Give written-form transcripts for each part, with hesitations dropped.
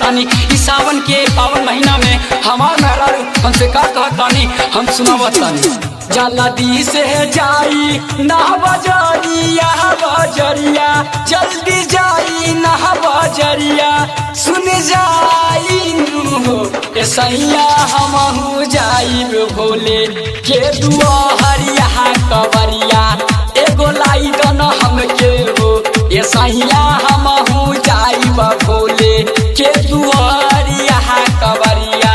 तानी। ई सावन के पावन महीना में हमार मेहरारू हमसे का कहतानी, हम सुनावतानी। जल्दी से जाई ना बजरिया बजरिया, जल्दी जाई ना बजरिया, सुन जाई नू हो ए सैया हमहू जाइब भोले के दुआरिया कवरिया, एगो लाई दन हमके हो ए सैया हमहू जाइब भोले के दुआरिया कवरिया,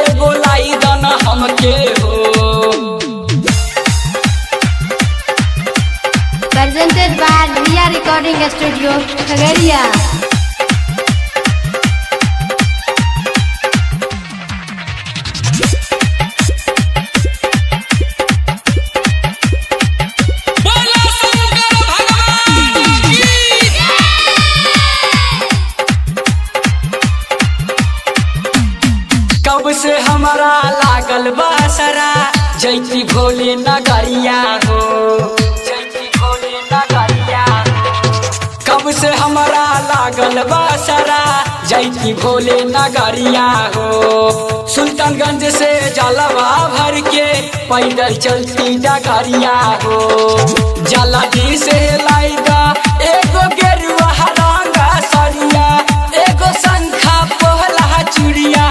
एगो लाई दन हमके हो। Presented by Ria Recording Studio, Khagaria. बोला शंकर भगवान की। कब से हमारा लागल बासरा जैती भोले नगरिया हो, जैती भोले नगरिया हो। कब से हमारा लागल बासरा जैती भोले नगरिया हो, सुल्तानगंज से जलवा भर के पैदल चलती डगरिया हो। जलदी से लाइगा एगो गेरुआ रंग सरिया, एगो शंखा पोहला चूड़िया,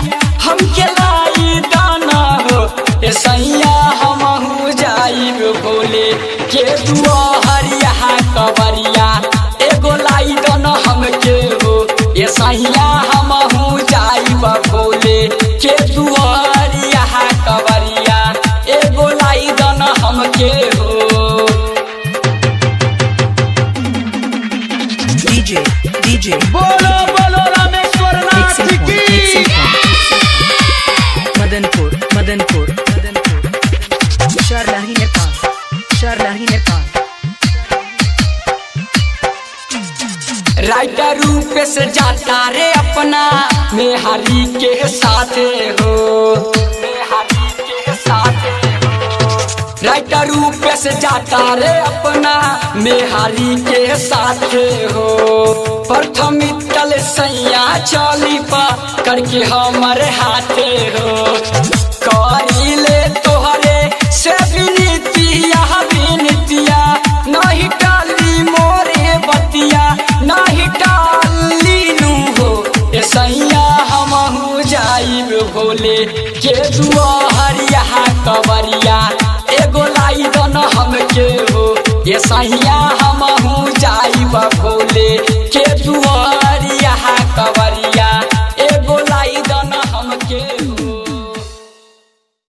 हमके लाई दाना हो ए सैया हमहू जाइब भोले के दुआरिया कवरिया, एगो लाई दाना हमके हो ए सैया हमहू जाइब भोले के दुआरिया कवरिया, एगो लाई दाना हमके हो। DJ, DJ, बोलो बोलो रामेश्वर नाथ mixing point, की। mixing point. Madanpur, Madanpur, Madanpur. Sharlahi Nepal, Sharlahi Nepal. Writer रूप से जाता रे अपना मेहारी के साथ हो, मेहारी के साथ हो। राइटर रूप से जाता रे अपना मेहारी के साथ हो, प्रथम तल सैया चली पा करके हमारे हाथे हो। करीले तोहरे से विनतिया विनतिया, नहीं टाली मोरे बतिया, नहीं टाली नू हो ए सैया हमहू जाइब भोले के दुआरिया कवरिया, एगो लाई दन हमके हो ए सैया।